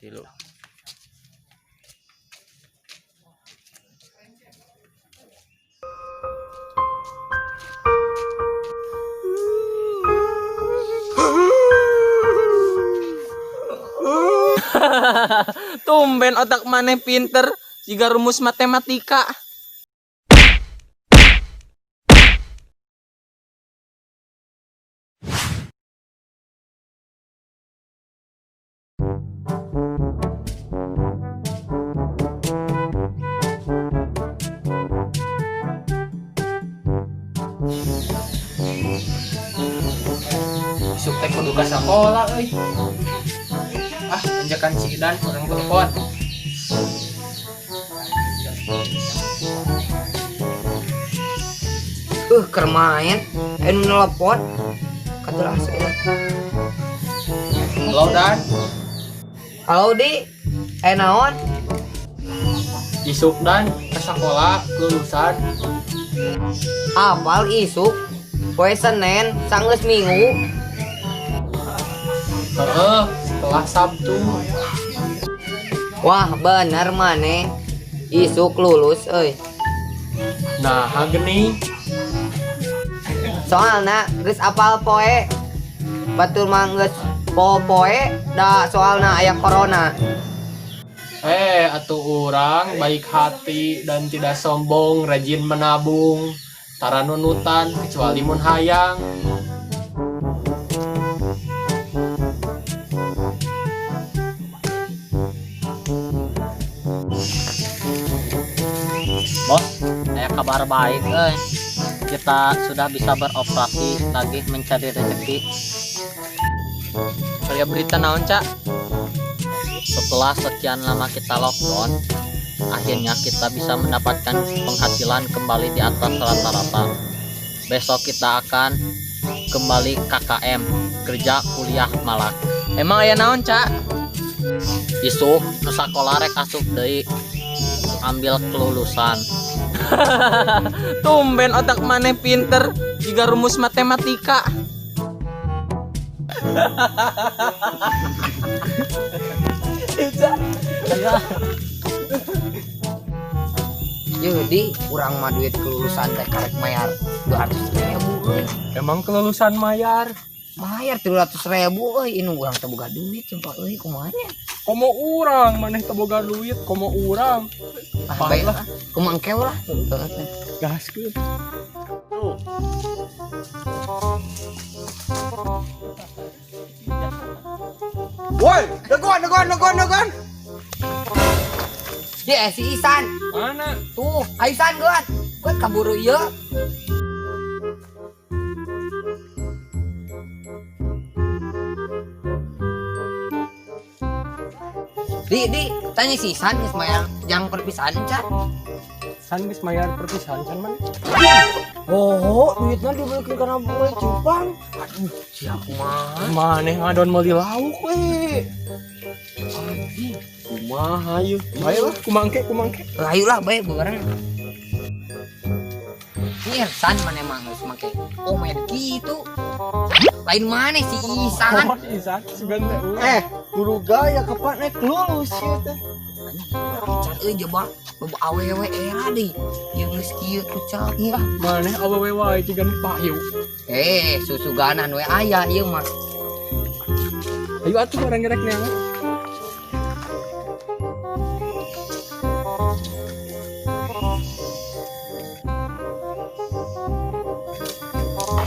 Tilu. Tumben otak maneh pinter jiga rumus matematika. Isuk teh kudu ka sakola euy. Ah, anjakan si Idan urang telepon. Keur main, anu nelpon. Katulah si Idan. Halo Dan, Halo Di, naon? Isuk Dan ke sakola kelulusan. Apal isuk? Poe Senin, sanggeus Minggu. Heeh, setelah Sabtu. Wah, bener maneh. Isuk lulus euy. Nah, geuning. Soalna geus apal poe. Batur mah geus poe da soalna aya corona. Atuh urang baik hati dan tidak sombong, rajin menabung, tara nunutan kecuali mun hayang. Bos, aya kabar baik euy. Kita sudah bisa beroperasi lagi mencari rezeki. Aya berita naon, Cak? Setelah sekian lama kita lockdown, akhirnya kita bisa mendapatkan penghasilan kembali di atas rata-rata. Besok kita akan kembali KKM, kerja kuliah malak. Emang aya naon, Cak? Isuk nu sakola rek asup deui, ambil kelulusan. Tumben otak maneh pinter jiga rumus matematika. Yeuh Di, urang mah duit kelulusan teh karek mayar 200.000 euy. Emang kelulusan mayar? Mayar 300.000 euy, inu urang teh boga duit sumpah euy kumaha nya. Komo urang maneh teh boga duit, komo urang. Ah, bae lah. Kumaha engke lah. Gaskeun. Woi, dagoan dagoan dagoan dagoan. Di si Isan. Mana? Tuh, ayo Isan geuan. Geuan kaburu ieu. Di, tanya si Isan geus mayar jang perpisahan can. San geus mayar perpisahan can mana? Oh, duitnya dibelikin karena boleh cupang. Aduh, siap kumaha. Maneh ngadon meuli lauk we. Anjing, kumaha ieu? Bae lah, kumangke kumangke. Ayo lah, bae bareng. Ini San mana emang geus make omed gitu. Lain mana si Isan? Oh, Isan sugan teh ulah. Guru gaya kapan naik lulus ieu teh. Can euy coba loba awewe era deui. Ieu geus kieu kucak ieu. Maneh awewe wae jiga nu payu. Susuganan we aya ieu mah. Ayo atuh barang gerek neangan.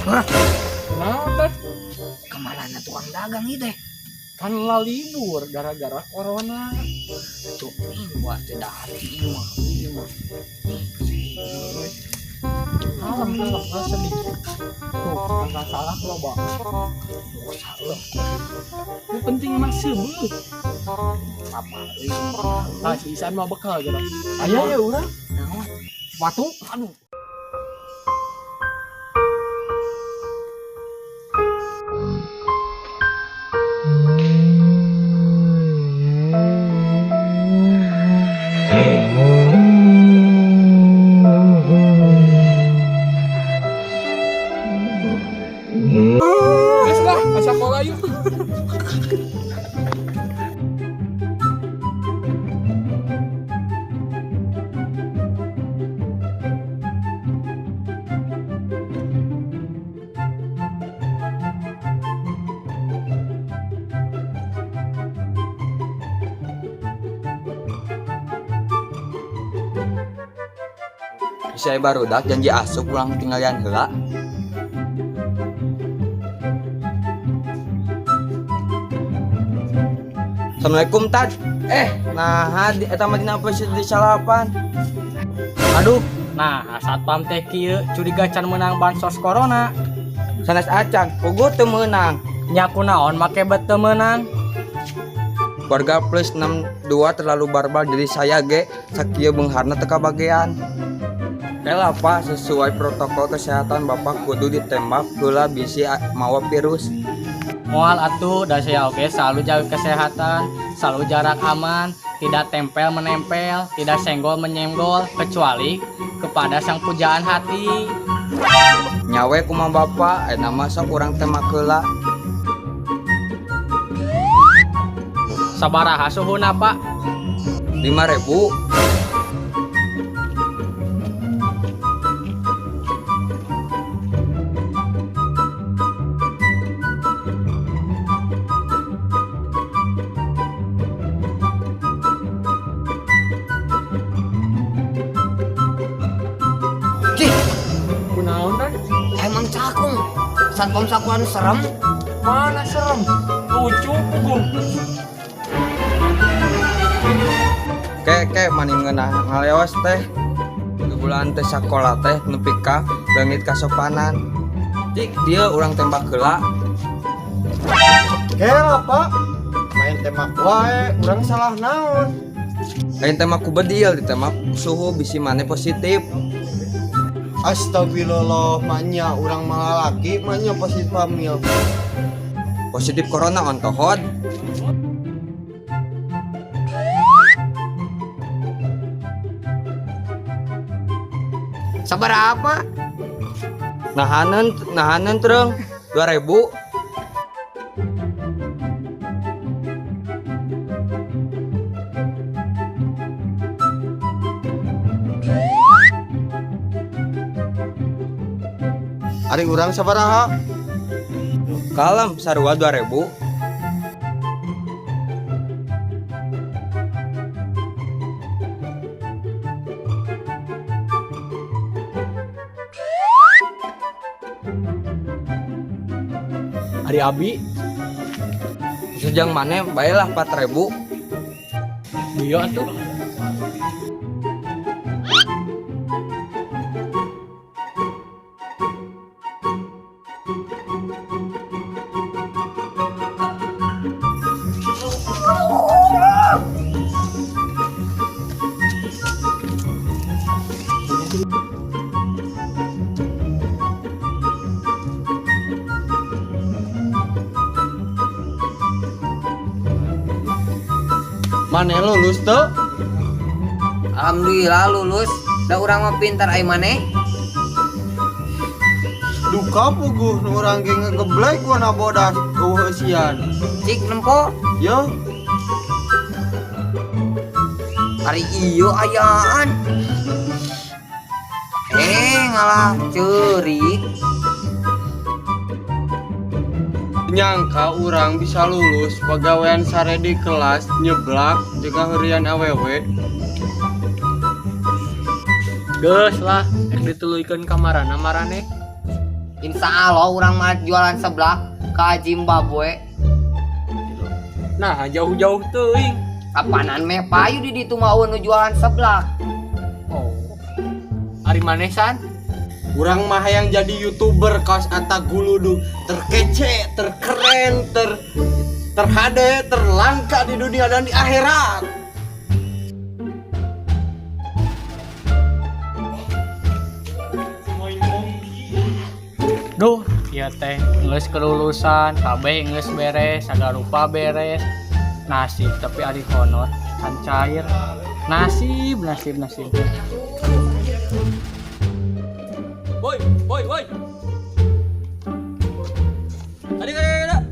Hah? Naon teh? Kemana tukang dagang ieu teh? Kan lah libur gara-gara corona. Tuh, buat teh dahar ieu mah, ieu mah. Kalem, kalem, kalem sedih. Tuh, tanggal salah loba. Salah. Nu penting mah seubeuh. Apa euy mah? Ah, si Isan mah bekal geura. Aya ya urang. Naon? Sepatu. Aduh. Geus lah, asa sekolah yuk. Bisa barudak janji asup ulang tinggalian heula. Assalamualaikum Tad. Nah di eta mah dina posisi di salapan. Aduh, nah satpam teh kieu curiga can meunang bansos corona. Sanes acan, puguh teu meunang. Nya kunaon make bet teu meunang? Warga plus 62 terlalu barbar, jadi saya ge sakieu beungharna teu kabagean. Kela Pak, sesuai protokol kesehatan Bapak kudu ditembak heula bisi mawa virus. Moal atuh, da saya oge selalu jaga kesehatan, selalu jarak aman, tidak tempel menempel, tidak senggol menyenggol, kecuali kepada sang pujaan hati. Nyawe kumaha Bapak, ayeuna mah sok urang tembak heula. Sabaraha suhuna Pak? 5.000. Cih, Kunaon kan? emang cakung. Satpam sakuan serem. Mana serem? Lucu puguh. Ke ke mani ngeunah ngaleos teh. Bulan teh sakola teh nepi ka leungit kasopanan. Cik dia urang tembak heula. Kela Pak, main tembak wae, urang salah naon. Lain tembak ku bedil, ditembak suhu bisi maneh positif. Astagfirullah, manya urang malah laki, manya positif hamil. Positif corona ontohod. Sabaraha Pak? Nahaneun, nahaneun tereng 2.000. Ari urang sabaraha? Kalem sarua 2.000. Ari abi. Sejang maneh baelah 4.000. Iya atuh. Maneh lulus teu? Alhamdulillah lulus. Da urang mah pintar ai maneh. Duka puguh nu urang ge ngegeblek wana bodas eueuh eusian. Cik nempo. Yo, Ari ieu ayaan. Ngalah ceurik. Nyangka urang bisa lulus pagawean sare di kelas nyeblak jeung heurian awewe. Geus lah, rek dituluykeun kamarana marane. Insya Allah urang mah jualan seblak ka Zimbabwe. Nah, jauh-jauh teuing. Kapanan meh payu di ditu mah eueuh nu jualan seblak. Oh. Ari maneh san? Urang mah hayang jadi YouTuber kaos Atta Guludug, terkece, terkeren, terhade, terlangka di dunia dan di akhirat. Duh, ieu teh geus kelulusan, kabeh geus beres, sagarupa beres. Nasib tapi ari honor can cair. Nasib, nasib, nasib. Woi, woi, woi. Tadi kayak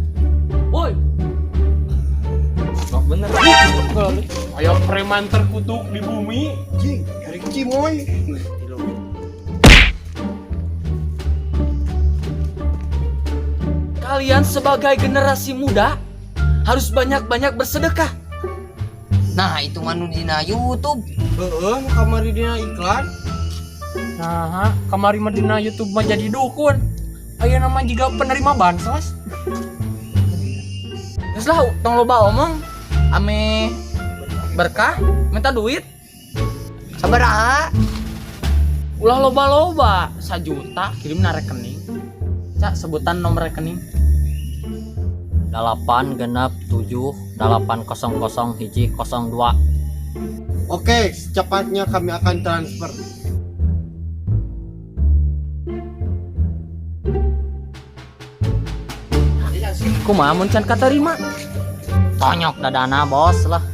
Woi. Sok bener. Ayo preman terkutuk di bumi. Cing, Erik Cimoy. Kalian sebagai generasi muda harus banyak-banyak bersedekah. Nah, itu mah nu dina YouTube. Heeh, nu kamari dina iklan. Nah, kamari mah dina YouTube mah jadi dukun. Ayeuna mah jiga penerima bansos. Geus lah, tong loba omong. Ame berkah minta duit. Sabaraha? Ulah loba-loba, 1 juta kirim na rekening. Cak, sebutan nomor rekening. 8 6 7 8 0 0 1 02. Oke, secepatnya kami akan transfer. Kumaha mun can katarima? Tonyok dadana, bos lah.